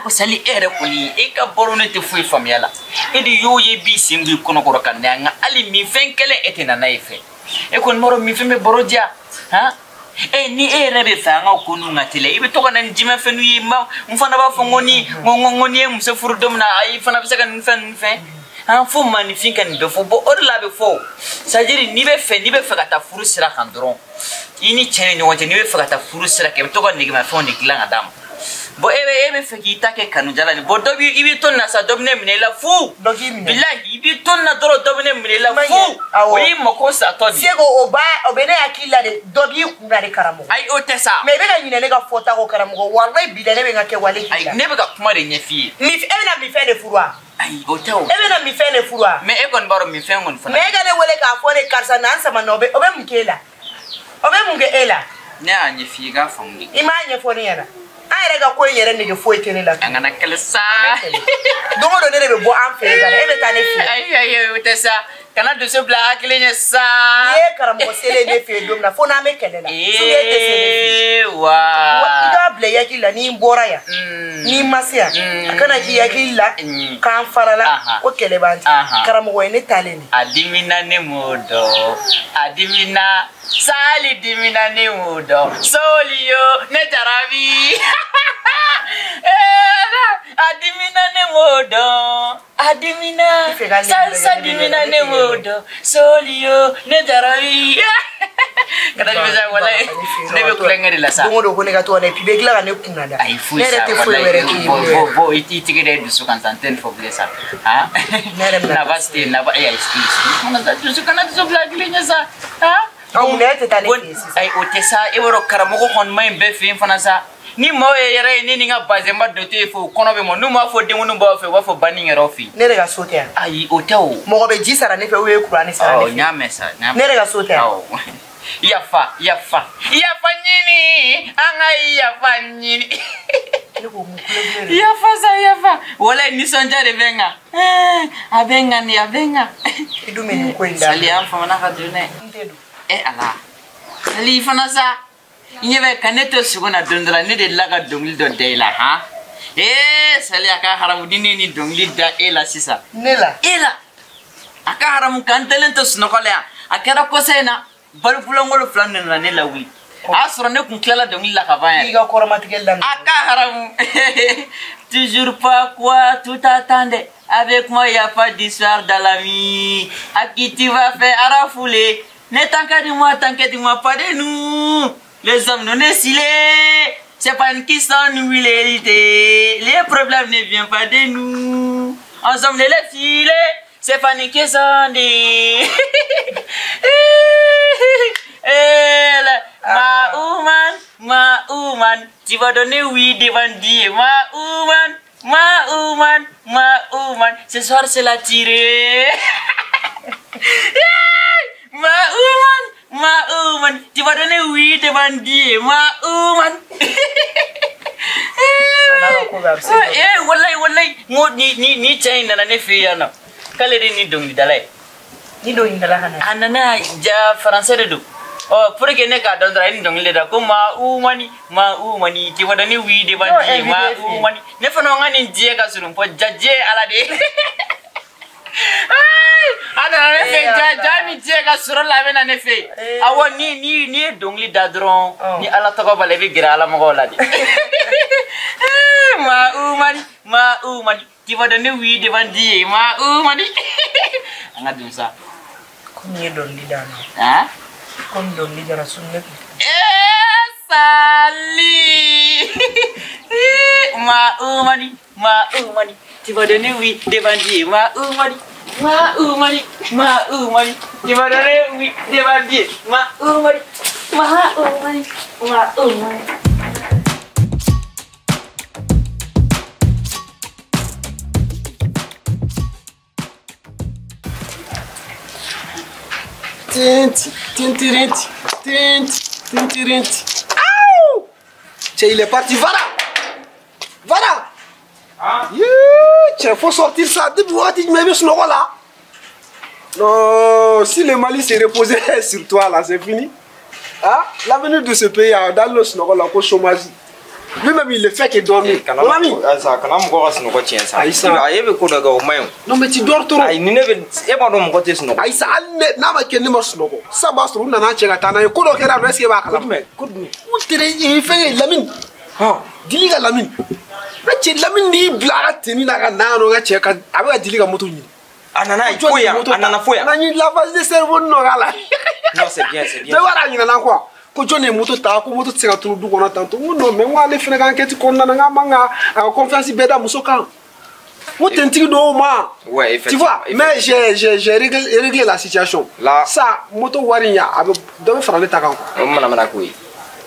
Ko Sali e yɛrɛ kɔni e ka baro ne tɛ foyi faamuya la. E de y'o ye b'i sen b'i kɔnɔkɔrɔ ka na nka hali minfɛn kelen e tɛ na n'a ye fɛ. E kɔni b'a dɔn minfɛn bɛ baro diya. Han? E ni e yɛrɛ bɛ fɛ an ka ko ninnu ka teliya i bɛ to ka na ni jimafɛnw ye n fana b'a fɔ n ko ni n ko n'i ye muso furu don min na ayi fana bɛ se ka nin fɛn ninnu fɛn. Han fo maaninfin ka nin bɛɛ fɔ bon o de la a bɛ fɔ c'est à dire n'i bɛ fɛ ka taa furu sira kan dɔrɔn i ni cɛ ni ɲɔgɔn cɛ n'i bɛ fɛ ka taa furu sira kan i bɛ to ka negemafɛnw de dilan ka d'a ma. Bon e bɛ fɛ k'i ta kɛ kanujala ni bon dɔ b'i i b'i to nin na sa dɔ bɛ ne minɛ i la fu. Dɔ k'i minɛ. Bilahi i b'i to nin na dɔrɔn dɔ bɛ ne minɛ i la fu. O y'i mako satɔ de. Seko o b'a o bɛ ne hakili la de dɔ b'i kun na de karamɔgɔ. Ayi o tɛ sa. Mais i bɛ ka ɲinɛ ne ka fɔta kɔ karamɔgɔ walayi bi la ne bɛ n ka kɛwale k'i la. Ayi ne bɛ ka kuma de ɲɛf'i ye. E bɛna minfɛn de furu wa? Ayi o tɛ o. E bɛna minfɛn de furu wa? Mais e kɔni b'a dɔn minfɛn kɔni fana. Mais e ka ne wele k'a fɔ ne karisa na n sama na o bɛ mun k'e la? O bɛ mun kɛ e la? Ne y'a ɲɛf'i ye i k'a faamu de. I m'a ɲɛfɔ ne ɲɛna. An yɛrɛ ka ko in yɛrɛ nege foyi tɛ ne la. An kana kɛlɛ sa. Don o don ne de bɛ bɔ an fɛ yen ka na e bɛ taa ne fɛ yen. Ayi ayi o tɛ sa kana dusu bila hakili ɲɛ sa. N'i ye karamɔgɔ selen ne fɛ yen don min na fo n'an bɛ kɛlɛ la. Sulu e tɛ se ne fɛ yen. Wa. I k'a bila i hakili la n'i bɔra yan. N'i ma se yan. A kana k'i hakili la k'an farala ko kɛlɛ b'an cɛ. Karamɔgɔ ye ne taalen de. A dimina ne m'o dɔn a dimina. Sali dimina ne m'o dɔn soli yo ne jarabi. A dimina ne m'o dɔn a dimina salsa dimina ne m'o dɔn soli yo ne jarabi. Kana jumɛn sa walayi ne bɛ kulonkɛ de la sa. Don o don ko ne ka to ka na et puis i bɛ tila ka ne kunna da. Ayi foyi sa ne yɛrɛ tɛ foyi wɛrɛ k'i ye. Bon bon i tɛgɛ da i dusu kan sa n tɛ nin fɔ bilen sa. Han? Ne yɛrɛ bɛna. Na baasi tɛ yen na ba e ayi kana dusu kana dusu bila hakili ɲɛ sa. Han? Mun na e tɛ taa ne fɛ yen sisan? Ayi o tɛ sa e b'a dɔn karamɔgɔ kɔni ma ɲi bɛɛ fɛ yen fana sa. Ni maaw yɛrɛ ye ne ni n ka bazɛnba dɔ to yen fɛ o kɔnɔ bɛ mɔ n'u m'a fɔ denkundi b'aw fɛ u b'a fɔ banni yɛrɛ fɛ yen. Ne yɛrɛ ka so tɛ yan. Ayi o tɛ o. Mɔgɔ bɛ ji sara ne fɛ ou bien kuran de sara ne fɛ. N y'a mɛn sa. Ne yɛrɛ ka so tɛ yan. Awɔ. Yafa yafa yafa ɲini an ka yafa ɲini. Ne ko mun kulo de. Yafa sa yafa. Walayi nisɔndiya de bɛ n kan. A bɛ n kan de a bɛ n kan. I dun bɛ nin ko in da. Sali an famana ka don dɛ. N tɛ don. E ala. Sali fana sa. I ɲɛ bɛ ka ne to sugo na don dɔ la ne delila ka dɔnkili dɔ da e la han. Ee Sali a ka haramu ni ne ni dɔnkili da e la sisan. Ne la. E la. A ka haramu k'an dalen to sunɔgɔ la yan. A kɛra kɔsa in na balikulangolo fila nana ne lawuli. A y'a sɔrɔ ne kun tilala dɔnkili la ka ban yɛrɛ. I ka kɔrɔmatigɛ daminɛ. A ka haramu. Toujours pas quoi tout attendait. Avec moi y a pas d'histoire dans la vie. À qui tu vas faire à rafouler. Ne t'inquiète de moi, t'inquiète de moi, pas de nous. Les hommes non essilés, c'est pas une question d'humilité. Les problèmes ne viennent pas de nous. Ensemble les filets, c'est pas une question de. Ma woman, tu vas donner oui devant Dieu. Ma woman, ma woman, ma woman, ce soir c'est la tirée. Ma woman, ma woman, tu vas donner oui devant Dieu. Ma woman. Eh, wallahi wallahi, ni cɛ in nana ne fɛ yen nɔ. K'ale de ni dɔnkilidala ye. Ni dɔnkilidala ka na. A nana ja français de don. Ɔ pour que ne k'a dɔn dɔrɔn a ye nin dɔnkili de da ko ma woman, ma woman, tu vas donner oui devant Dieu. Ma woman. Ne fana ko n ka nin diɲɛ ka surun fɔ ja diɲɛ ye Ala de ye. A nana ne fɛ ja ja ni diɲɛ ka sɔrɔ la a bɛ na ne fɛ yen. Awɔ ni ye dɔnkili da dɔrɔn ni Ala tɔgɔ b'a la i bɛ gɛrɛ Ala mɔgɔw la de. Ma woman, ma woman, tu vas donner oui devant Dieu. Ma woman. An ka dun sa. Komi i ye dɔnkili da nɔ. Han? Komi dɔnkili dara su ne kun. Sali. Ma woman, ma woman, tu vas donner oui devant Dieu. Ma woman, ma woman, ma woman, tu vas donner oui devant Dieu. Ma woman, ma woman, ma woman. Tiens, il est parti. Voilà. Voilà. Hein? Tiens, faut sortir ça. Depuis que tu m'as mis sur le rôle là. Non, si le Mali s'est reposé sur toi là, c'est fini. Hein? L'avenir de ce pays, dans le Snogo, là, au chômage. Lui-même, il le fait que dormir. Mon ami. Aïssa. Non, mais tu dors trop. Aïssa, ça va se Lamine. Diliga Lamine. Lamine ni blara teni na na no ga cheka abe diliga moto ni. Anana foya, anana foya. Na ni lavage de cerveau no la. Non, c'est bien, c'est bien. De wara ni na quoi. Ko jone moto ta ko moto tsega tunu du kona tanto. Non, mais moi aller faire enquête ko na nga manga confiance beda muso kan. Mo tentigi do ma. Ouais, effectivement. Tu vois, mais j'ai réglé la situation. Là, ça moto wari ya abe do fara le ta kan. O mana mana ko yi.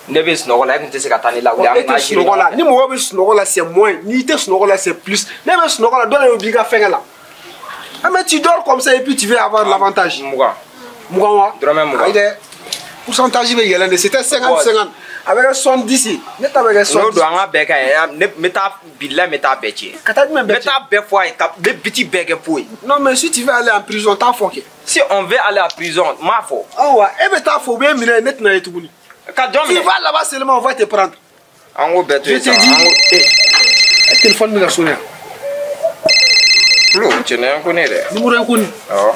Ne bɛ sunɔgɔ la, e kun tɛ se ka taa ne lawuli. E tɛ sunɔgɔ la, ni mɔgɔ bɛ sunɔgɔ la c'est moins, n'i tɛ sunɔgɔ la c'est plus. Ne bɛ sunɔgɔ la, dɔ de b'i ka fɛngɛ la. Ah mais tu dors comme ça et puis tu veux avoir l'avantage. Mugan. Mugan wa? Dɔrɔmɛ mugan. Ayi dɛ, pourcentage bɛ yɛlɛn de, c'était 50-50. A bɛ kɛ 70 ne ta bɛ kɛ 70. N'o don an ka bɛɛ ka ɲi, ne bɛ taa bilahi n bɛ taa bɛɛ tiɲɛ. Ka taa jumɛn bɛɛ tiɲɛ? N bɛ taa bɛɛ fɔ a ye, ka n bɛ biti bɛɛ kɛ po ye. Non mais si tu veux aller en prison, t'a fɔ kɛ. Si on veut aller en prison, n m'a fɔ. Awa, e bɛ taa fɔ u b'e minɛ ne tɛna ye tuguni. Tu vas là-bas seulement, on va te prendre. Je te dis. Le téléphone me l'a sonné. Flo, tu n'es inconnu. Numéro inconnu. Oh.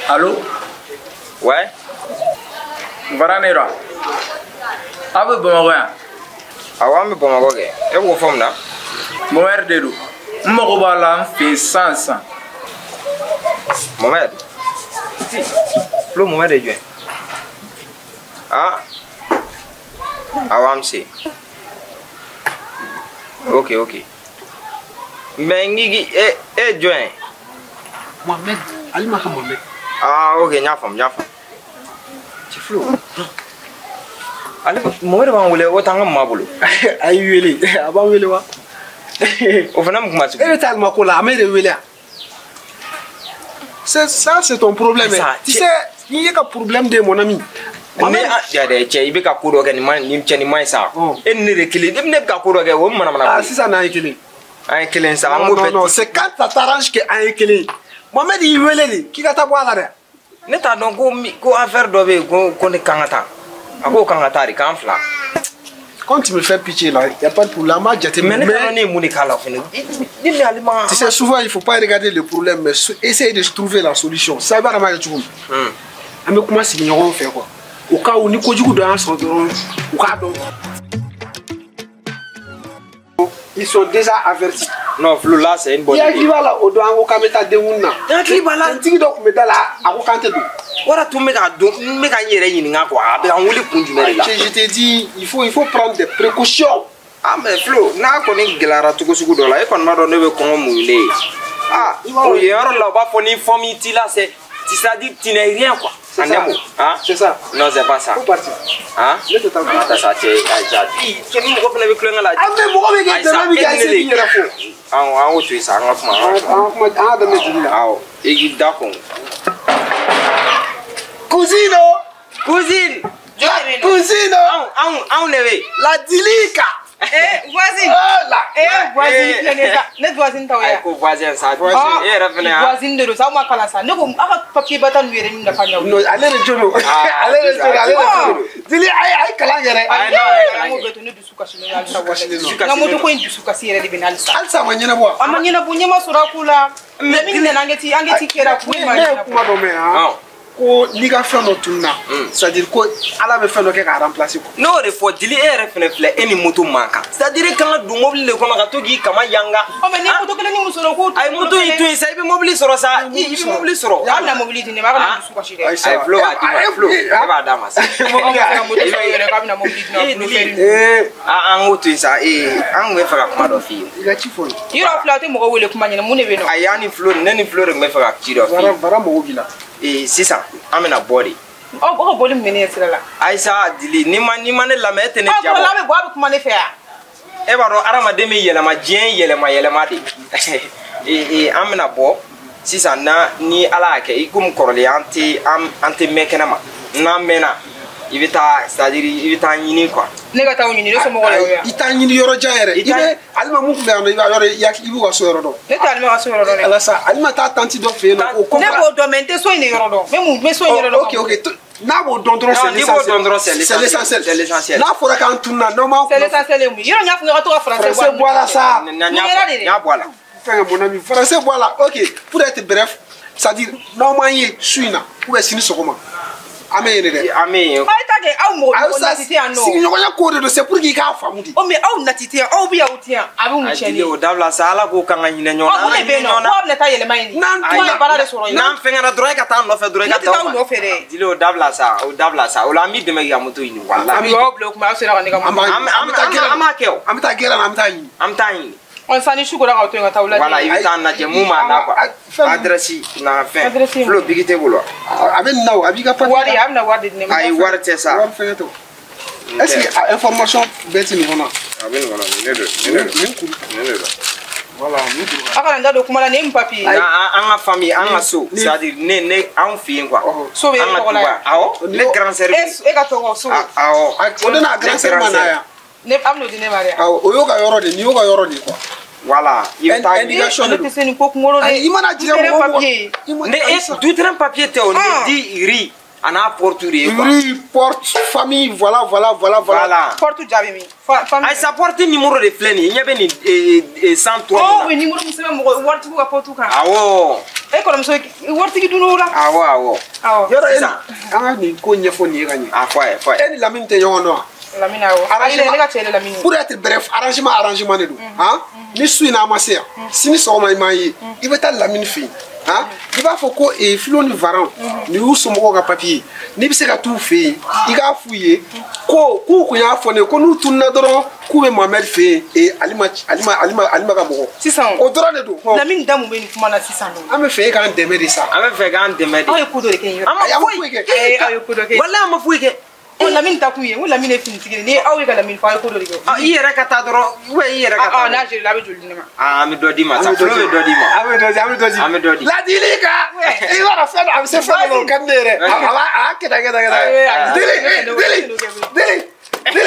Allô? Ouais. Varanera. Abe Bamako yan. Awɔ, an bɛ Bamako kɛ. E b'o fɔ mun na? Mohamed de don. N mago b'a la n fɛ yen sisan sisan. Mohamed. Flo, Mohamed ye jɔn ye? Ah, awɔ an bɛ se. Ok, ok. Mais n k'i e ye jɔn ye? Mohamed, Alima ka Mohamed. Ah, ok, n y'a faamu, n y'a faamu. Cɛ Flo. Ale Mohamed b'an wele, o t'an ka maa bolo. A y'i wele, a b'an wele wa? O fana mun kuma sigi? E bɛ taa Alima ko la, a m'e de wele yan. C'est ça, c'est ton problème. Tu sais, n'i ye ka problème de ye mon ami. Ne ya dɛ cɛ i bɛ ka ko dɔ kɛ nin ma nin cɛ nin ma ɲi sa. E ni ne de kelen ne bɛ ka ko dɔ kɛ o mana mana. Ah sisan n'an ye kelen. An ye kelen sa an k'o bɛɛ. Non c'est quand ça t'arrange que an ye kelen. Mohamed y'i wele de k'i ka taa bɔ a la dɛ. Ne t'a dɔn ko affaire dɔ bɛ yen ko ne kan ka taa. A ko kan ka taa de k'an fila. Quand tu me fais pitié là, y a pas de problème, ma jaté. Mais ne t'a dɔn ne ye mun de k'a la fɛnɛ. Ni ne ale ma. Tu sais souvent il faut pas regarder le problème mais essayer de trouver la solution. Ça va ma kɛ cogo min. An bɛ kuma sigi ɲɔgɔn fɛ quoi. Au cas où ni kojugu dɔ y'an sɔrɔ dɔrɔn u k'a dɔn. Ils sont déjà avertis. Non, Flo, là c'est une bonne idée. I hakili b'a la o don an ko k'an bɛ taa denkun na. I hakili b'a la. Tigi dɔ tun bɛ da la a ko k'an tɛ don. Wara tun bɛ ka don n bɛ ka n yɛrɛ ɲininka quoi a bɛ ka n wele kun jumɛn de la. Je t'ai dit il faut prendre des précautions. Ah mais Flo n'a kɔni gɛlɛyara cogo sugu dɔ la e kɔni b'a dɔn ne bɛ kɔngɔ muɲu ne ye. Ah o yen yɔrɔ la u b'a fɔ ni famille t'i la c'est c'est-à-dire tu n'es rien quoi. C'est ça. En un mot, hein? C'est ça. Non, c'est pas ça. Faut partir. Hein? Ne te t'en pas. Ça, c'est ça. Tu ni mɔgɔ fana bɛ kulonkɛ la. Ah mais mɔgɔ bɛ kɛ dɛmɛ bɛ kɛ essayer k'i yɛrɛ fo. An k'o to yen sa, an ka kuma. An ka kuma, an ka daminɛ jigi la. Awɔ, i k'i da kɔn. Cousine. Cousine. Cousine. Anw de bɛ yen. La Dilika. Eh, voisine. Oh la. Eh, voisine. Ne voisine t'aw ye. Ko voisin sa. E yɛrɛ fɛnɛ. Voisine de don sa, aw ma kalan sa. Ne ko aw ka papier ba ta ninnu yɛrɛ min nafa ɲɛ o. Non, ale de jo don. Ale de jo don, ale de jo don. Dili a ye kalan kɛ dɛ. Ayi, an k'o bɛɛ to ne dusu kasilen don halisa walayi. N ka moto ko in dusu kasi yɛrɛ de bɛ na halisa. Halisa a ma ɲɛnabɔ wa? A ma ɲɛnabɔ, ɲɛ ma sɔrɔ a ko la. Mais min nana enquête kɛra ko in ma ɲɛnabɔ. Ne ye kuma dɔ mɛn han. Ko n'i ka fɛn dɔ tununa c'est à dire ko ala bɛ fɛn dɔ kɛ k'a remplacer quoi. N'o de fɔ Dili e yɛrɛ fɛnɛ filɛ e ni moto man kan c'est à dire e kan ka don mobili de kɔnɔ ka to k'i kama yanga. Ɔ mais ni moto kelen ni muso dɔ k'o. Ayi moto in to yen sa i bɛ mobili sɔrɔ sa i bɛ mobili sɔrɔ. Hali na mobili di ne ma a kana dusu kasi dɛ. Ayi Flo b'a d'i ma Flo e b'a d'a ma sa. Mɔgɔ bɛ se ka moto sɔrɔ yɛrɛ k'a bɛna mobili di ne ma bolo fɛn. An k'o to yen sa an tun bɛ fɛ ka kuma dɔ f'i ye. I ka ci fɔ n ye. Yɔrɔ filɛ a tɛ mɔgɔ wele kuma ɲɛna mun de bɛ yen nɔ. Ayi an ni Flo ne ni Flo de tun bɛ fɛ ka ci dɔ f'i ye. Bara mɔgɔ b'i la. Sisan an bɛna bɔ de. Ɔ ka bɔli mun bɛ ne ɲɛ sira la. Ayisa Dili n'i ma ne lamɛn e tɛ ne jabɔ. Ɔ n'a bɛ bɔ a bɛ kuma ne fɛ yan. E b'a dɔn hadamaden bɛ yɛlɛma diɲɛ yɛlɛma yɛlɛma de. An bɛna bɔ sisan na ni Ala y'a kɛ i komi kɔrɔlen an tɛ mɛn kɛnɛ ma n'an mɛnna i bɛ taa c'est à dire i bɛ taa ɲini quoi. Ne ka taa o ɲini ne somɔgɔw la yan. I t'a ɲini yɔrɔ jan yɛrɛ. I bɛ Alima mun tun bɛ yan nɔ i b'a yɔrɔ i b'u ka so yɔrɔ dɔn. Ne tɛ Alima ka so yɔrɔ dɔn dɛ. Ala sa Alima t'a tanti dɔ fɛ yen nɔ. Ne b'o dɔn mais n tɛ so in de yɔrɔ dɔn. N bɛ mun n bɛ so in yɔrɔ dɔn. Ok ok N'a b'o dɔn dɔrɔn c'est l'essentiel. C'est l'essentiel. C'est l'essentiel. N'a fɔra k'an tununa n'aw m'an C'est l'essentiel ye mun ye? Yɔrɔ n y'a fɔ n ka to ka français bɔ a la sa. N y'a bɔ a la. Fɛnkɛ mon ami français bɔ a la. Ok, pour être bref, c'est-à-dire n'aw m'an ye su in na ou bien sini sɔgɔma an bɛ yen de dɛ. An bɛ yen. Aw ta kɛ aw mɔgɔ nati tɛ yan nɔ. Sigiɲɔgɔnya ko de don c'est pour k'i k'a faamu de. O mais aw nati tɛ yan aw bɛ yan aw tɛ yan a bɛ mun tiɲɛ de. O dabila sa Ala k'o kan ka hinɛ ɲɔgɔn na. Aw de bɛ yen nɔ k'aw bɛna taa yɛlɛma yen. N'an tun baara de sɔrɔ yen. N'an fɛngɛra dɔrɔn e ka taa nɔfɛ dɔrɔn e ka taa. Ne tɛ taa aw nɔfɛ dɛ. Dile o dabila sa o dabila sa o la an b'i dɛmɛ k'i ka moto ɲini walahi. An bɛ aw bila o kuma aw sera ka ne ka moto. An bɛ taa gɛrɛn an b'a kɛ o. An bɛ taa gɛrɛn na an bɛ taa ɲini. An bɛ taa ɲini. On s'en est choukora ka to yen ka taa lajɛ. Voilà i bɛ taa lajɛ mun b'a la quoi. Adresse na fɛn. Filo bigi t'e bolo wa. A bɛ nin na o a b'i ka papier. Wari a bɛna wari de di ne ma. Ayi wari tɛ sa. Wari fɛngɛ tɛ o. Est-ce que information bɛɛ ti nin kɔnɔ? A bɛ nin kɔnɔ nin de don nin de don nin de don. Voilà nin kuru. A kana n da don kuma la nin ye mun papier ye. An ka famille an ka so c'est à dire ne anw fɛ yen quoi. So bɛ e tɔgɔ la yan. Awɔ ne grand sœur. E ka tɔgɔ so. Awɔ. O de n'a grand sœur ma na yan. Ne a bɛn'o di ne ma dɛ. Awɔ o y'o ka yɔrɔ de nin y'o ka yɔrɔ de quoi. Voilà, i bɛ taa indication de don. Ne tɛ se nin ko kunkolo dɛ. I mana jigin mɔgɔ mɔgɔ. Ne e du terrain papier tɛ o ne di riz a n'a porte de ye quoi. Riz porte famille voilà voilà voilà voilà. Porte jaabi min. Ayi sa porte numéro de filɛ nin ye i ɲɛ bɛ nin 103. Oh oui numéro min sɛbɛn mɔgɔ waritigiw ka porte kan. Awɔ. E kɔrɔmuso waritigi dunn'o la. Awɔ awɔ. Awɔ. Yɔrɔ e an ka nin ko ɲɛfɔ nin ye ka ɲɛ. A fɔ a ye fɔ a ye. E ni Lamini tɛ ɲɔgɔn dɔn wa? Lamini awɔ. Arrangement ne ka cɛ de Lamini. Pour être bref arrangement de don. Han ni su in na an ma se yan sini sɔgɔma i m'an ye i bɛ taa Lamini fɛ yen han i b'a fɔ ko Filo ni Varan nin y'u somɔgɔw ka papier n'i bɛ se ka t'u fɛ yen i k'a f'u ye ko k'u kun y'a fɔ ne ye ko n'u tununa dɔrɔn k'u bɛ Mohamed fɛ yen Alima ka mɔgɔ. Sisan o dɔrɔn de don. Lamini da mun bɛ nin kuma na sisan nɔ. An bɛ fɛ e k'an dɛmɛ de sa. An bɛ fɛ k'an dɛmɛ de. Aw ye ko dɔ de kɛ yen. An ma foyi kɛ. Aw ye ko dɔ kɛ. Walahi an ma foyi kɛ. O Lamini ta kun ye, n ko Lamini ye finitigi de ye, ni aw ye ka Lamini fɔ aw ye ko dɔ de kɛ. I yɛrɛ ka taa dɔrɔn ou bien i yɛrɛ ka taa. N'a joli a bɛ joli di ne ma. An bɛ dɔ d'i ma sa, Filo bɛ dɔ d'i ma. An bɛ dɔ di, an bɛ dɔ di. An bɛ dɔ di. Ladili kan, i b'a dɔn fɛn dɔ a bɛ se fɛn dɔ la o ka di ne yɛrɛ. A b'a a kɛ tan kɛ tan kɛ tan. Dili dili dili dili.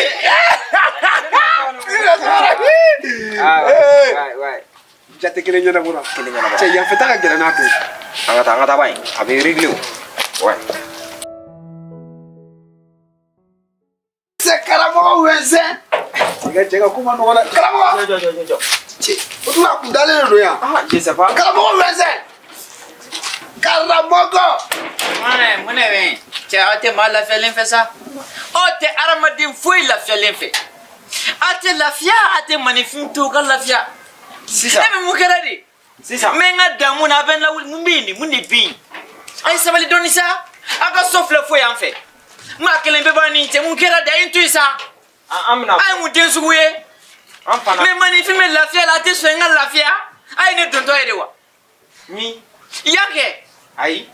Jate kelen ɲɛnabɔra. Kelen ɲɛnabɔra. Cɛ yanfɛ ta ka gɛlɛn n'a bɛɛ ye. An ka taa ba in a bɛ régler o. Ouais. Karamɔgɔ wɛnsɛn. I ka cɛ ka ko ma nɔgɔn dɛ. Karamɔgɔ. Jɔ. Cɛ o tuma a kun dalen de don yan. Ah je sais pas. Karamɔgɔ wɛnsɛn. Karamɔgɔ. Mun de bɛ yen? Cɛ aw tɛ maa lafiyalen fɛ sa. Aw tɛ hadamaden foyi lafiyalen fɛ. Aw tɛ lafiya aw tɛ maninfin to ka lafiya. Sisan. Ne bɛ mun kɛra de? Sisan. N bɛ n ka damu na a bɛ n lawuli mun bɛ yen de mun de bɛ yen? A ye sabali dɔɔni sa. Aw ka so filɛ fo yan fɛ. Maa kelen bɛɛ b'a ni cɛ mun kɛra de a ye n to yen sa. An bɛna. A ye mun den sugu ye? An fana. Mɛ maninfin bɛ lafiya la a tɛ sɔn n ka lafiya. A ye ne dontɔ ye de wa? Min. I y'a kɛ. Ayi.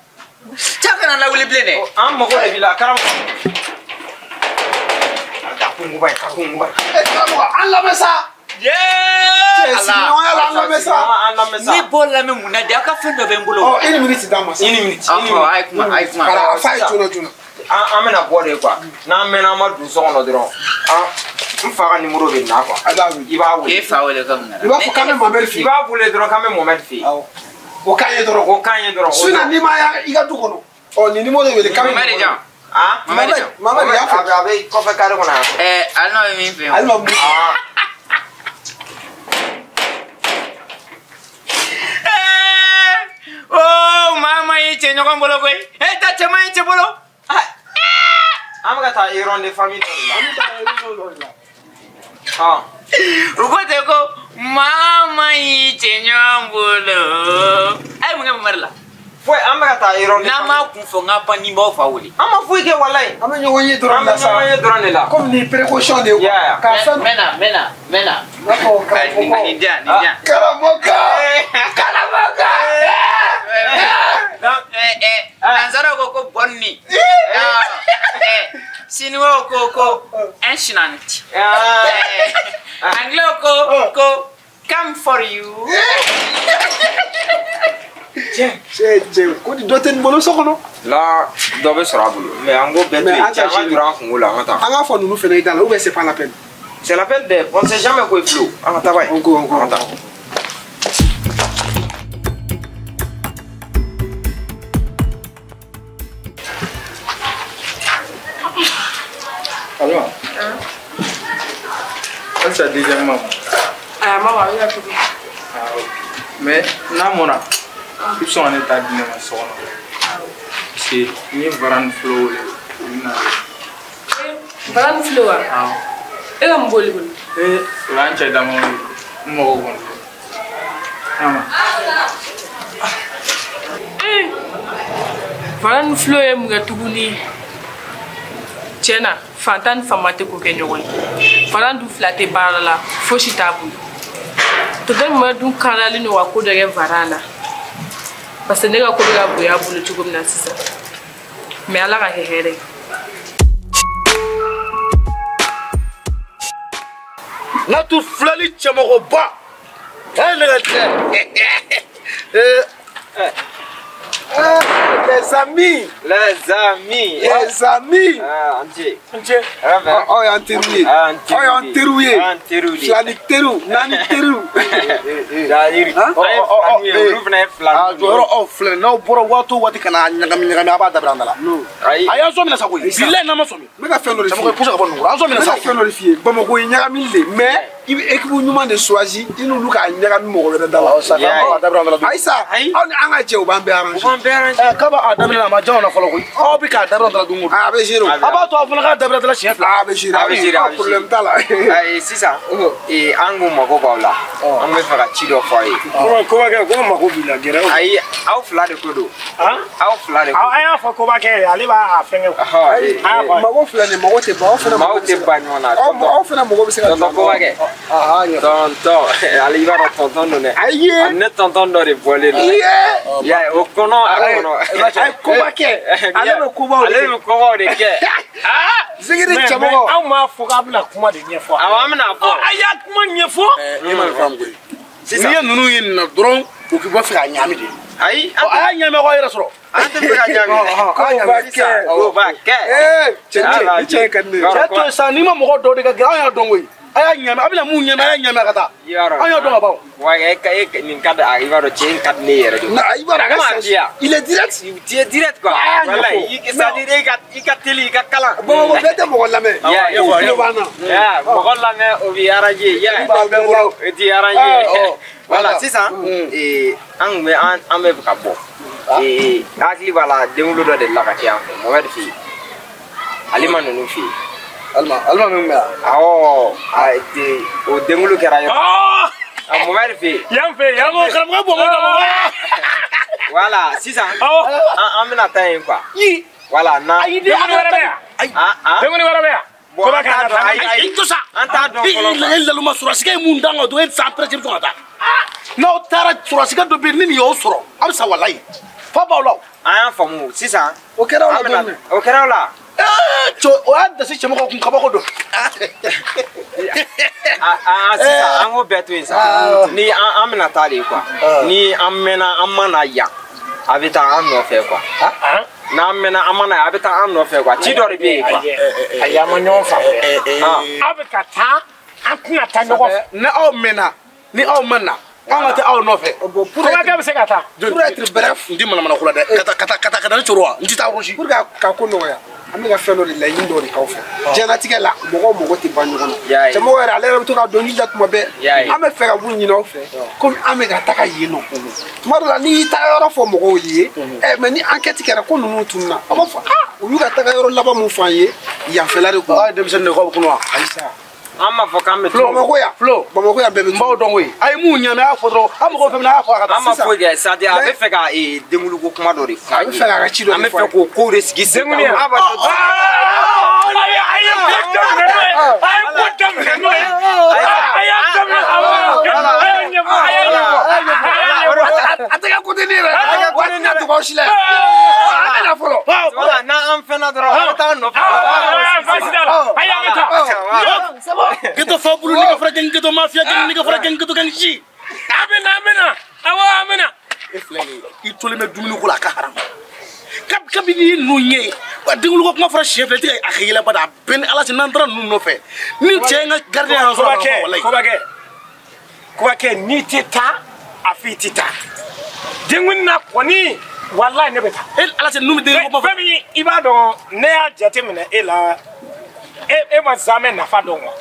Cɛ kana lawuli bilen dɛ. An mago de b'i la karamɔgɔ. A kunguba ye kunguba ye. Karamɔgɔ an lamɛn sa. Yee! Cɛ sigiɲɔgɔnya la an lamɛn sa. An lamɛn sa. Ne b'o lamɛn mun na de aw ka fɛn dɔ bɛ n bolo. Ɔ une minute d'an ma sa. Une minute. A ye kuma a ye kuma. A f'a ye joona joona. An bɛna bɔ de quoi n'an mɛnna an ma don so kɔnɔ dɔrɔn n fa ka numéro bɛ na quoi. A b'a wele. I b'a wele. E fa wele ka mun na? I b'a fɔ k'an bɛ Mohamed fɛ yen. I b'a wele dɔrɔn k'an bɛ Mohamed fɛ yen. Awɔ. O k'an ye dɔrɔn. O k'an ye dɔrɔn. Sinon n'i ma ya i ka du kɔnɔ. Ɔ nin numéro wele k'an bɛ. Mohamed jan. Ah Mohamed jan. Mohamed y'a fɔ. A bɛ kɔfɛ carré kɔnɔ yan. Alima bɛ min fɛ yen. Alima mun. Oh maa ma y'i cɛ ɲɔgɔn bolo koyi. E ta cɛ ma y'i cɛ bolo. An bɛ ka taa réunion de famille dɔ de la. An bɛ taa réunion dɔ de la. U ko ten ko maa ma y'i cɛ ɲɔgɔn bolo. A ye mun kɛ Mamari la? Foyi an bɛ ka taa réunion de N'an m'a kun fɔ n ka pan ni b'aw fa wele. An ma foyi kɛ walayi. An bɛ ɲɔgɔn ye dɔrɔn de la sa. An bɛ ɲɔgɔn ye dɔrɔn de la. Komi nin précaution de ye quoi. K'a fɛn. N bɛ na n bɛ na n bɛ na. I b'a fɔ karamɔgɔ. Nin diyan nin diyan. Karamɔgɔ. Karamɔgɔ. Nanzaraw ko ko bonne nuit. Siniwaw ko ko excellent. Anglais ko ko come for you. Cɛ ko ni dɔ tɛ nin bolo so kɔnɔ. La dɔ bɛ sɔrɔ a bolo mais an k'o bɛɛ to yen cɛ an ka juru an kungo la an ka taa. An k'a fɔ ninnu fana i da la ou bien c'est pas la peine. C'est la peine dɛ, on sait jamais ko ye filo. An ka taa ba ye. On ko on ko. An ka taa. Halisa deuxième ma mɔ. A ma mɔ, a bɛ ka tobi. Ah ok. Mais n'a mɔna, i bɛ sɔn ka ne ta di ne ma so kɔnɔ. Parce que n ye Varan ni Flo wele, u bɛ na. Varan ni Flo wa? Awɔ. E ka mun b'olu bolo? Ee, o y'an cɛ damaw ye. N mago kɔni tɛ. Ama. Ee, Varan ni Flo ye mun kɛ tuguni? Tiɲɛ na, fantan ni faama tɛ ko kɛ ɲɔgɔn ye. Varan dun fila tɛ baara la, fosi t'a bolo. Tonton Ɲuman dun kariyalen don ka ko dɔ kɛ Varan na. Parce que ne ka ko bɛ ka bonya a bolo cogo min na sisan. Mais Ala ka kɛ hɛrɛ ye. Natu filɛli cɛmɔgɔba. Ne ka cɛ. Les amis. Les amis. Les amis. Ah, Antier. Antier. Oh, y'an teriw ye. Oh, y'an teriw ye. Filani teriw, naani teriw. Olu fana ye filani. Ah, jɔyɔrɔ aw filɛ n'aw bɔra waati o waati ka na ɲagami ɲagami a b'a dabila an da la. A y'an sɔn minɛ sa koyi. Bilayi n'an ma sɔn. N bɛ ka fɛn dɔ de f'i ye. Cɛmɔgɔ pousse ka bɔ nin kɔrɔ. An sɔn minɛ sa. N bɛ ka fɛn dɔ de f'i ye. Bamakɔ ye ɲagamili de mais i bɛ équipe ɲuman de choisi i n'olu k'a ɲagami mɔgɔ wɛrɛ da la. Ayisa, aw ni an ka jɛ o b'an bɛɛ arranger. O b'an bɛɛ arranger. K'a b'a daminɛ a ma diya anw na fɔlɔ koyi. Aw bɛ k'a dabila don o don. A bɛ gérer o. A b'a to aw fana k'a dabila siɲɛ fila. A bɛ gérer. A bɛ gérer. Problème t'a la. Ayi sisan, an ko mako b'aw la. An bɛ fɛ ka ci dɔ fɔ aw ye. Kobakɛ, ko mako b'i la gɛrɛ o. Ayi, aw fila de ko don. Aw fila de ko. An y'a fɔ Kobakɛ ye, ale b'a fɛngɛ. Mako filɛ nin ye, mako tɛ ban. Aw fana mako tɛ ban ɲɔgɔn na. Aw fana mako bɛ se ka. Tonton Kobakɛ. Tonton, ale i b'a dɔn tonton don dɛ. Ayi. Ne tonton dɔ de bɔlen don. Iye. Ya o kɔnɔ a kɔnɔ. Ayi Kobakɛ, ale bɛ kobaw de kɛ. Ale bɛ kobaw de kɛ. Zigiri cɛmɔgɔ. Aw m'a fɔ k'a bɛna kuma de ɲɛfɔ. Awɔ, an bɛna fɔ. A y'a kuma ɲɛfɔ. E ma nin faamu koyi. N'i ye ninnu ye nin na dɔrɔn, u k'i bɔ fɛ k'a ɲaami de. Ayi. A y'a ɲaami aw yɛrɛ sɔrɔ. An tɛ fɛ ka ɲaami. Kobakɛ. Kobakɛ. Ee cɛ ni cɛ ka di ne ye. Cɛ to yen sa, n'i ma mɔgɔ dɔw de ka gɛrɛ, anw y'a dɔn koyi. A y'a ɲaami, a bɛna mun ɲaami, a y'a ɲaami a ka taa. An y'a dɔn ka ban. Wa e nin ka di, i b'a dɔn cɛ in ka di ne yɛrɛ de. Non, i b'a dɔn a ka sens. Il est direct. Tu es direct quoi. Voilà, c'est-à-dire i ka teli, i ka kalan. Bamakɔ bɛɛ tɛ mɔgɔ lamɛn. O tulo b'an na. Mɔgɔ lamɛn o b'i arranger. O t'i arranger. Voilà, sisan an kun bɛ an bɛ fɛ ka bɔ. Hakili b'a la denwolo dɔ delila ka kɛ yan fɛ, Mohamed fɛ yen. Ale ma ninnu fɛ yen. Alima min bɛ yan. Awɔ, o denwolo kɛra yɔrɔ. Mohamed fɛ yen. Yan fɛ yan. Karamɔgɔ bɔn bɔn. Voilà, sisan an bɛna taa yen quoi. Voilà, na. Ayi, denwolo wɛrɛ bɛ yan. Denwolo wɛrɛ bɛ yan. Bon, an t'a dɔn, ayi, to sa. An t'a dɔn fɔlɔ. E laluma sɔrɔsikɛ ye mun d'an kan don, e san pɛrɛn bɛ sɔn ka taa. N'aw taara sɔrɔsikɛ dɔ bɛ yen ni nin y'aw sɔrɔ, a bɛ sa walayi. Fa b'aw la. An y'a faamu sisan. O kɛra aw la don min. O kɛra aw la. Cɛ o y'a dasi cɛmɔgɔ kun kabako don. Sisan an k'o bɛɛ to yen sa. Ni an bɛna taa de quoi. Ni an mɛnna an ma na yan, a bɛ taa an nɔfɛ quoi. N'an mɛnna an ma na yan, a bɛ taa an nɔfɛ quoi. Ci dɔ de bɛ yen quoi. Ayi, an ma ɲɔgɔn faamuya. Aw bɛ ka taa, an tɛna taa ɲɔgɔn fɛ. Ni aw mɛnna, ni aw ma na, an ka taa aw nɔfɛ. Kobakɛ bɛ se ka taa. Pour être bref. N ti manamana ko la dɛ. Ka taa ka taa ka taa ni coro wa? N ti taa yɔrɔ si. Pour ka ko nɔgɔya. An bɛ ka fɛn dɔ de laɲini dɔ de k'aw fɛ. Diɲɛlatigɛ la mɔgɔw mago tɛ ban ɲɔgɔn na. Cɛmɔgɔ yɛrɛ ale yɛrɛ bɛ to ka dɔnkili da tuma bɛɛ. An bɛ fɛ ka mun ɲini aw fɛ komi an bɛ ka taga yen nɔ. Tuma dɔ la n'i y'i taga yɔrɔ fɔ mɔgɔw ye, mais ni enquête kɛra ko ninnu tununna, a b'a fɔ aa u y'u ka taga yɔrɔ laban mun fɔ an ye yanfɛla de kun. Aw ye denmisɛnnin de ye k'aw bɛ kunu wa? Ayi sa. An m'a fɔ k'an bɛ Flo, Bamakɔ yan. Flo, Bamakɔ yan bɛɛ bɛ n b'aw dɔn koyi. A ye mun ɲaami a y'a fɔ dɔrɔn, an mago bɛ fɛn min na a y'a fɔ a ka taa. An ma foyi kɛ, c'est à dire a bɛ fɛ ka denwuluko kuma dɔ de fɔ A bɛ fɛ k'a ka ci dɔ de fɔ. An bɛ fɛ k'o kow de sigi sen kan. A ye ko daminɛ n'o ye. A ye ko daminɛ n'o ye. A y'a daminɛ awɔ. A y'a ɲɛfɔ, a y'a ɲɛfɔ. A tɛ kɛ côté ne yɛrɛ. Waati n'a tugu aw si la. An bɛ na fɔlɔ. Voilà, n'an fɛnna dɔrɔn an bɛ taa an nɔfɛ. Baasi t'a la. Ayi, an bɛ taa. Ghetto fa bulu nigga fara gang ghetto mafia gang nigga fara gang ghetto gang ji. An bɛ na, an bɛ na. Awɔ, an bɛ na. E filɛ nin ye, i tolen bɛ dumuni ko la a ka haram. Kabini i ye ninnu ɲɛ ye, wa denwuluko kuma fɔra siɲɛ fila i tɛ a ka yɛlɛ bada a bɛɛ ni Ala cɛ n'an taara ninnu nɔfɛ. Ni cɛ ye n ka gardien y'an sɔrɔ a b'a fɔ walayi. Kobakɛ, n'i tɛ taa, a f'i tɛ taa. Denkundi na kɔni, walayi ne bɛ taa. E Ala cɛ ninnu bɛ denwuluko kuma fɔ. Fɛn min i b'a dɔn, ne y'a jateminɛ e la, e ma zamɛ nafa dɔn wa?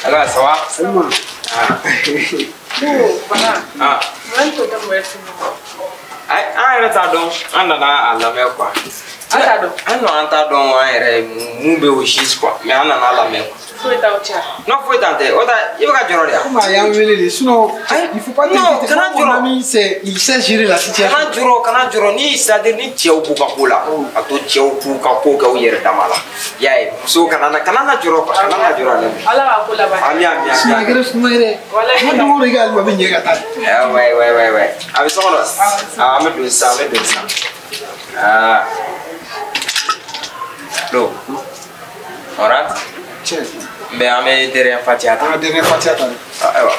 Alors, ça va? C'est moi. Ah. Voilà. Ah. An yɛrɛ t'a dɔn, an nana a lamɛn quoi. An t'a dɔn. An nana an t'a dɔn an yɛrɛ mun bɛ o juste quoi, mais an nana a lamɛn quoi. Foyi t'aw cɛ. Non, foyi t'an tɛ. O ta i bɛ ka jɔrɔ de wa? Komi a y'an wele de, sinon il faut pas non, kana jɔrɔ. Mon ami, c'est il sait gérer la situation. Kana jɔrɔ, kana jɔrɔ. Ni c'est-à-dire ni cɛw b'u ka ko la, a to cɛw k'u ka ko kɛ u yɛrɛ dama la. I y'a ye, musow kana na jɔrɔ quoi, kana na jɔrɔ ale ma. Ala k'a ko laban. Ami ami ami. Sinon a kɛra suma ye dɛ. Walayi. N ko don o don i ka alima bɛ ɲɛ ka taa. Ah ouais ouais ouais ouais. A bɛ so kɔnɔ. Ah, an bɛ don sisan, an bɛ don sisan. Ah. Lo. On rentre? Tiens. Mais an bɛ derrière Fatia ta. An ka derrière Fatia ta. Ah, ayiwa.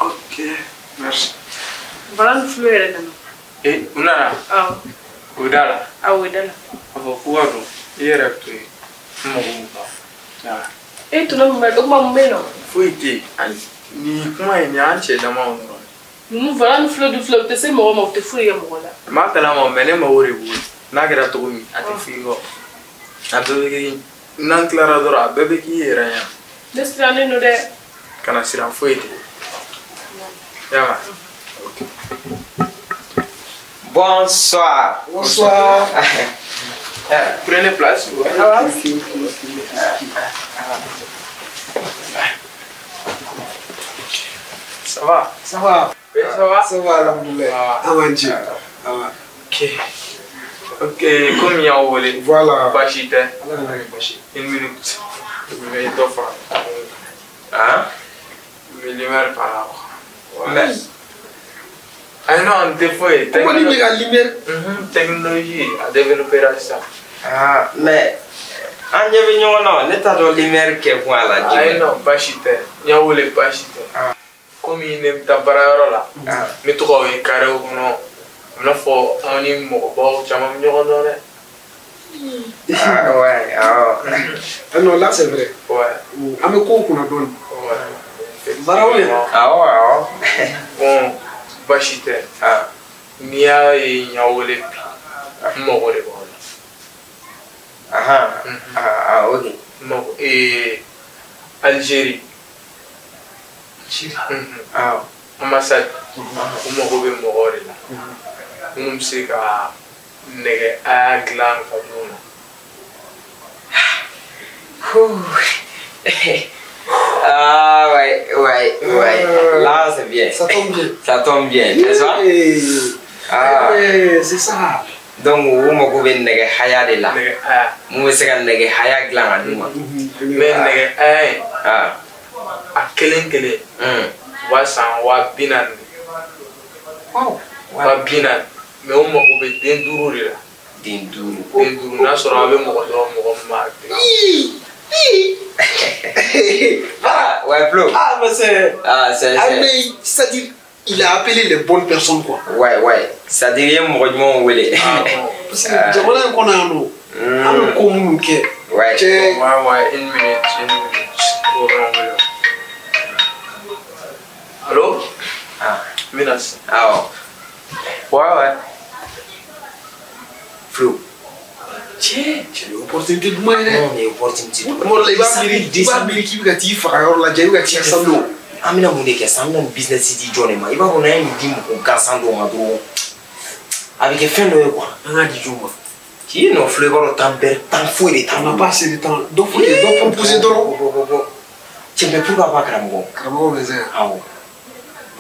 Ok, merci. Voilà ni Flo yɛrɛ nana. Eh, u nana? Awɔ. U bɛ da la? Awɔ, u bɛ da la. A fɔ k'u ka don, i yɛrɛ to yen, n mago b'u kan. E tɔnɔ mun bɛ o kuma mun bɛ yen nɔ? Foyi tɛ yen, nin kuma in nin y'an cɛ damaw dɔrɔn. Ninnu Voilà ni Flo dun filɛ, u tɛ se mɔgɔ ma, u tɛ foyi kɛ mɔgɔ la. N b'a kalama mais ne mago de b'u la. N'a kɛra cogo min, a tɛ f'i kɔ. A bɛɛ bɛ kɛ, n'an tilara dɔrɔn a bɛɛ bɛ k'i yɛrɛ ɲɛna. Ne sirannen don dɛ. Kana siran, foyi tɛ yen. Y'a mɛn? Bonsoir. Bonsoir. Prenez place. Ouais. Ah, ok, ok, ok. Ça va? Ça va. Oui, ça va? Ça va, alhamdoulilah. Ah, ah. Ok. Ok, comme il y a volé. Voilà. Bashi tɛ. Ala kana kɛ baasi. Une minute. Je vais dɔ fara. Hein? Lumière par là. Mais. Ah non, an tɛ foyi. Comment ni bɛ ka lumière? Technologie a développé ça. Ah, mais an ɲɛ bɛ ɲɔgɔn na, ne t'a dɔn lumière kɛ kun a la. Ayi non, baasi tɛ. N y'a wele baasi tɛ. Komi ne bɛ taa baarayɔrɔ la, n bɛ to k'aw ye carré kɔnɔ. A bɛna fɔ aw ni mɔgɔbaw caman bɛ ɲɔgɔn dɔn dɛ. Ah ouais, awɔ. Ah non, là c'est vrai. Ouais. An bɛ kow kunna dɔɔni. Ouais. Baaraw ye. Awɔ, awɔ. Bon, baasi tɛ. Ah. N'i y'a ye n y'a wele bi, n mago de b'aw la. Ah, ah, ok. N mago Algérie. Ah. Ambassade. U mago bɛ mɔgɔw de la. Minnu bɛ se ka nɛgɛ aya dilan ka d'u ma. Ah ouais, ouais, ouais. Là, c'est bien. Ça tombe bien. Ça tombe bien, n'est-ce pas? Ah. C'est ça. Donc, u mago bɛ nɛgɛ haya de la. Nɛgɛ haya. Mun bɛ se ka nɛgɛ haya dilan ka d'u ma. Mais nɛgɛ haya in. Ah. A kelen kelen. U b'a san 40,000. Wow. 40,000. Mais u mago bɛ den 5 de la. Den 5. Den 5 n'a sɔrɔ a bɛ mɔgɔ dɔn mɔgɔ min b'a dilan. Ah, ouais, Flo. Ah, mais c'est. Ah, c'est. Ah, mais c'est-à-dire, il a appelé les bonnes personnes, quoi. Ouais, ouais. C'est-à-dire, il y a un wele. Ah, bon. Parce que, jamana in kɔnɔ yan nɔ, an bɛ ko minnu kɛ. Ouais. Cɛ. Ouais, ouais, une minute, une minute. Allô? Ah. Menace. Ah, bon. Ouais, ouais. Flo. Cɛ, cɛ, opportunité duman ye dɛ. Non, mais opportunité duman. Kuma dɔ la, i b'a miiri k'i bɛ ka t'i faga yɔrɔ la, ja i bɛ ka t'i ka sanu. An bɛna mun de kɛ sisan? An bɛna nin business di jɔn de ma? I b'a dɔn n'an ye nin di mɔgɔ gansan dɔw ma dɔrɔn, a bɛ kɛ fɛn dɔ ye quoi. An k'a di jɔn ma? K'i nɔ filɛ, i b'a dɔn temps bɛrɛ, temps foyi de t'an On n'a bolo. pas assez de temps. Dɔ fɔ dɔ proposer dɔrɔn. Bɔ. Cɛ, mais pourquoi pas karamɔgɔ? Karamɔgɔ bɛ se yan. Awɔ.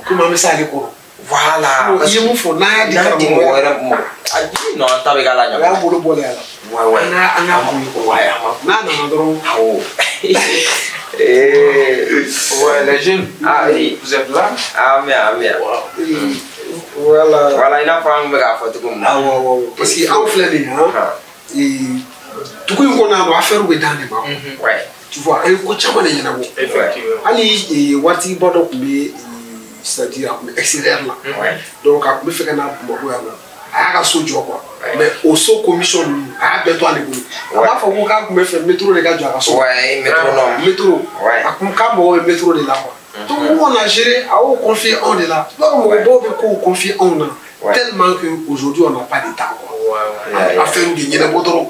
Komi an bɛ s'ale kɔrɔ. Voilà. I ye mun fɔ, n'an y'a di N'an di karamɔgɔ mɔgɔ wɛrɛ wɛrɛ ma, a di non, an ta bɛ k'a la o ɲa. y'an bolo bɔlen a la. Ouais, ouais. An k'a kun ye. Ouais, an ma. N'a nana dɔrɔn. Awɔ. Ouais, les jeunes. Ah oui. Vous êtes là? Ah, mais, ah, mais. Wow. Voilà. Voilà, i n'a fɔ an bɛ k'a fɔ cogo min na. Awɔ, awɔ. Parce que anw filɛ nin ye, han. Dugu in kɔnɔ yan nɔ, affaire bɛ d'an de ma. Ouais. Tu vois, an ye ko caman de ɲɛnabɔ. Effectivement. Hali waritigiba dɔ tun bɛ, c'est-à-dire a tun bɛ extérieur la. Ouais. Donc a tun bɛ fɛ ka na Bamakɔ yan nɔ. A y'a ka so jɔ quoi. Mais o so commission ninnu a y'a bɛɛ to ale bolo. A b'a fɔ ko k'a tun bɛ fɛ métro de ka jɔ a ka so. Ouais, métro non. Métro. A kun k'a mago bɛ métro de la quoi. Donc nous on a géré, a y'o confier anw de la. Donc mɔgɔbaw bɛ kow confier anw na. Tellement que aujourd'hui on n'a pas de temps quoi. Affaire de ɲɛnabɔ dɔrɔn.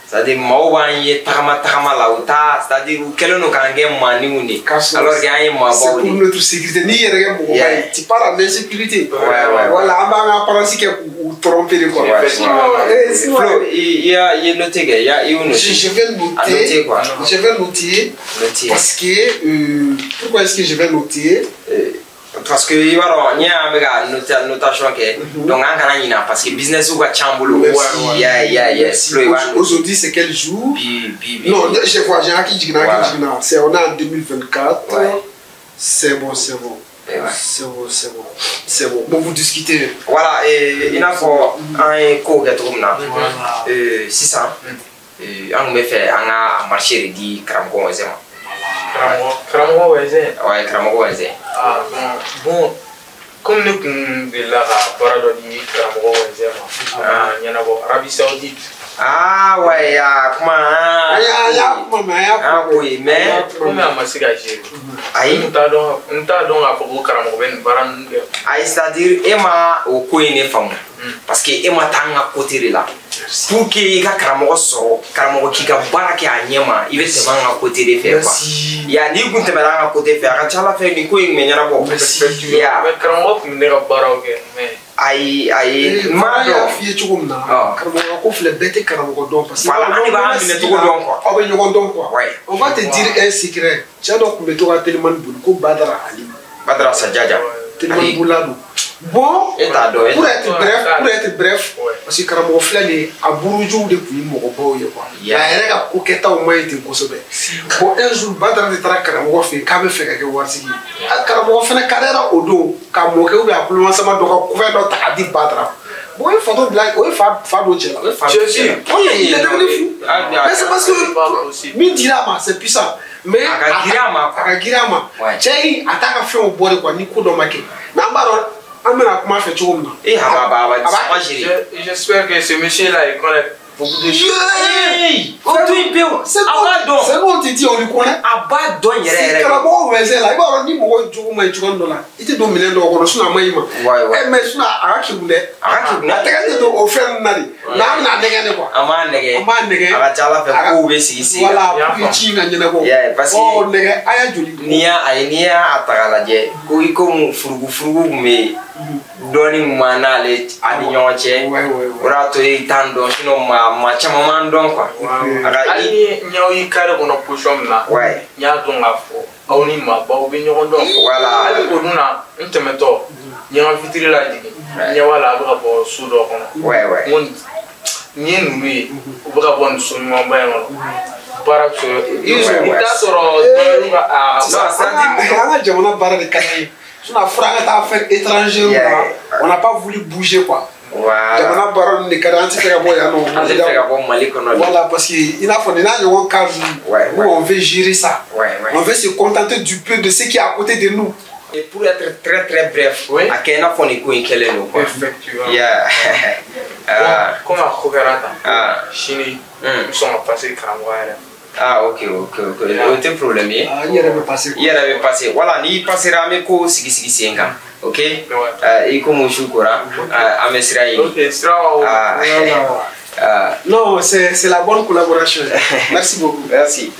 C'est-à-dire maaw b'an ye tagama tagama la u t'a c'est-à-dire u kɛlen don k'an kɛ maaninw de alors que an ye maabaw de. C'est pour notre sécurité n'i yɛrɛ kɛ mɔgɔba ye tu pars en insécurité. Voilà an b'an ka apparence kɛ k'u tromper de quoi. Flo i ye noté kɛ i y'o noté. Je vais noter quoi. Je vais noter. Parce que pourquoi est-ce que je vais noter? Parce que i b'a dɔn n'i y'an bɛ ka notation kɛ donc an kana ɲina parce que business ka ca an bolo. Aujourd'hui c'est quel jour? Bi. Non, je vois, j'ai hakili jiginna, hakili jiginna. C'est on est en 2024. C'est bon, c'est bon. C'est bon, c'est bon. C'est bon. Bon, vous discutez. Voilà, i n'a fɔ an ye kow kɛ cogo min na. Sisan an tun bɛ fɛ an ka marché de di karamɔgɔ Wɛzɛn ma. Karamɔgɔ Wɛzɛn? Ouais, karamɔgɔ Wɛzɛn. Ah bon, comme ne kun delila ka baara dɔ di karamɔgɔ Wɛzɛn ma, a ɲɛnabɔ Arabie Saoudite. Ah ouais, a kuma an y'a kuma mɛn, an y'a kuma ko ye mais komi a ma se ka gérer. Ayi. N t'a dɔn k'a fɔ ko karamɔgɔ bɛ nin baara ninnu kɛ. Ayi, c'est-à-dire e ma o ko in ne faamu. Parce que e ma taa an ka côté de la. Pour que i ka karamɔgɔ sɔrɔ, karamɔgɔ k'i ka baara kɛ a ɲɛ ma, i bɛ tɛmɛ an ka côté de fɛ quoi. Ya n'i kun tɛmɛna an ka côté fɛ, a ka ca Ala fɛ nin ko in kun bɛ ɲɛnabɔ. Ya. Mais karamɔgɔ kun bɛ ne ka baaraw kɛ mais. Ayi ayi n m'a dɔn. Y'a f'i ye cogo min na. Karamɔgɔ ko filɛ bɛɛ tɛ karamɔgɔ dɔn parce que. Voilà an de b'an minɛ cogo dɔn quoi. Aw bɛ ɲɔgɔn dɔn quoi. On va te dire un secret. Cɛ dɔ tun bɛ to ka telimani boli ko Badara Ali. Badara Sajaja. Telimani bolila don. Bon, pour être bref, parce que karamɔgɔ filɛ nin ye a burujuw de tun ye mɔgɔbaw ye quoi. A yɛrɛ ka ko kɛtaw ma ɲi ten kosɛbɛ. Bon, un jour Badara de taara karamɔgɔ fɛ yen k'a bɛ fɛ ka kɛ waritigi ye. A karamɔgɔ fana kariyara o don ka mɔkɛ ou bien a kulomasama dɔ ka kufɛ dɔ ta k'a di Badara. Bon, o ye fatɔ bila o ye fa don cɛ la. Il est devenu fou. Mais c'est parce que min dira a ma c'est puissant. Mais a ka girin a ma quoi. A ka girin a ma. Cɛ in a t'a ka fɛnw bɔ de quoi ni ko dɔ ma kɛ. Mais an b'a dɔn. An bɛna kuma fɛ cogo min na. Eh, a b'a gérer. J'espère que ce monsieur-là, il connaît beaucoup de choses. O to yen pewu. A b'a dɔn. C'est bon, on te dit, on lui connaît. A b'a dɔn yɛrɛ yɛrɛ. Karamɔgɔ Wɛzɛn la, i b'a dɔn ni mɔgɔ jugu ma ɲi cogoya dɔ la, i tɛ don minɛn dɔw kɔnɔ sinon a ma ɲi ma. Mais sinon a ka kegun dɛ. A ka kegun. A tɛgɛ tɛ don o fɛn ninnu na de. Mais an bɛna nɛgɛ de quoi. An b'a nɛgɛ. An b'a nɛgɛ. A ka ca Ala fɛ kow bɛ sigi sen kan. Voilà, pour que ci in ka ɲɛnabɔ. Parce que ɔ nɛgɛ a y'a joli. N'i y'a ayi n'i y'a ta k'a lajɛ ko i komi furugufurugu tun bɛ yen. Dɔɔni kun b'an n'ale ani ɲɔgɔn cɛ. O de y'a to i t'an dɔn sinon maa caman m'an dɔn quoi. Hali ni n y'aw ye carré kɔnɔ position min na. N y'a dɔn k'a fɔ aw ni maabaw bɛ ɲɔgɔn dɔn. Voilà. Hali o dun na n tɛmɛtɔ n ye n ka vitre lajigin. N ɲɛ b'a la a bɛ ka bɔ so dɔ kɔnɔ. N ko nin ye ninnu ye u bɛ ka bɔ nin so ɲumanba in kɔnɔ. Baara bɛ sɔrɔ i t'a sɔrɔ dɔ ka a. An ka jamana baara de ka di. Sinon, il faudra que affaire étrangère, on n'a pas voulu bouger quoi. Voilà. Jamana baara ninnu de ka di an tɛ fɛ ka bɔ yan nɔ. An tɛ fɛ ka bɔ Mali kɔnɔ. Voilà, parce que i n'a fɔ nin n'a ɲɔgɔn cas nous on veut gérer ça. On veut se contenter du peu de ce qui est à côté de nous. Et pour être très très bref, a kɛ i n'a fɔ nin ko in kɛlen don quoi. Effectivement. Yeah. Komi a ko kɛra tan. Sini n bɛ sɔn ka passer karamɔgɔ yɛrɛ. Ah ok ok ok o tɛ problème ye. I yɛrɛ bɛ passer. I yɛrɛ bɛ passer voilà n'i passera an bɛ ko sigi sigi sen kan ok. I komi su kora an bɛ sira ɲini. Ok sira o. Non, c'est la bonne collaboration. Merci beaucoup. Merci.